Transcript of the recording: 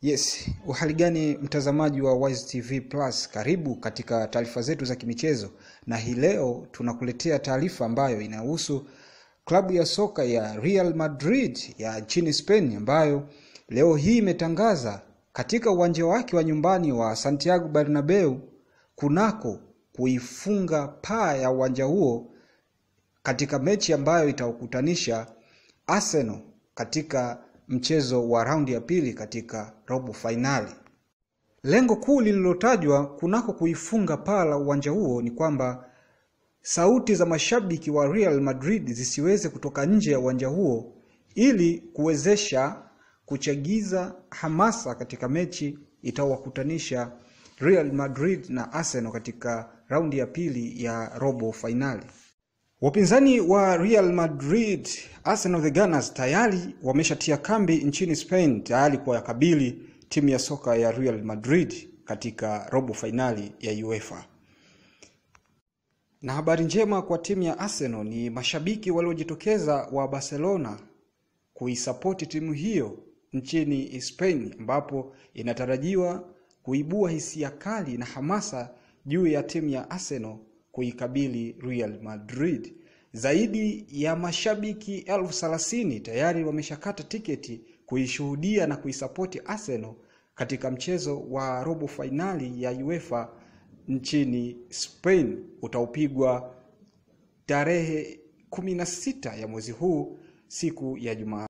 Yes, uhali gani mtazamaji wa Wise TV Plus, karibu katika taarifa zetu za kimichezo, na hii leo tunakuletea taarifa ambayo inahusu klabu ya soka ya Real Madrid ya nchini Spain ambayo leo hii imetangaza katika uwanja wake wa nyumbani wa Santiago Bernabeu kunako kuifunga paa ya uwanja huo katika mechi ambayo itaukutanisha Arsenal katika mchezo wa raundi ya pili katika robo fainali. Lengo kuu lililotajwa kunako kuifunga paa la uwanja huo ni kwamba sauti za mashabiki wa Real Madrid zisiweze kutoka nje ya uwanja huo ili kuwezesha kuchagiza hamasa katika mechi itawakutanisha Real Madrid na Arsenal katika raundi ya pili ya robo fainali. Wapinzani wa Real Madrid, Arsenal the Gunners, tayari wameshatia kambi nchini Spain tayari kuwakabili timu ya soka ya Real Madrid katika robo fainali ya UEFA. Na habari njema kwa timu ya Arsenal ni mashabiki waliojitokeza wa Barcelona kuisapoti timu hiyo nchini Spain, ambapo inatarajiwa kuibua hisia kali na hamasa juu ya timu ya Arsenal kuikabili Real Madrid. Zaidi ya mashabiki 30,000 tayari wameshakata tiketi kuishuhudia na kuisapoti Arsenal katika mchezo wa robo fainali ya UEFA nchini Spain utaupigwa tarehe 16 ya mwezi huu, siku ya Jumaa.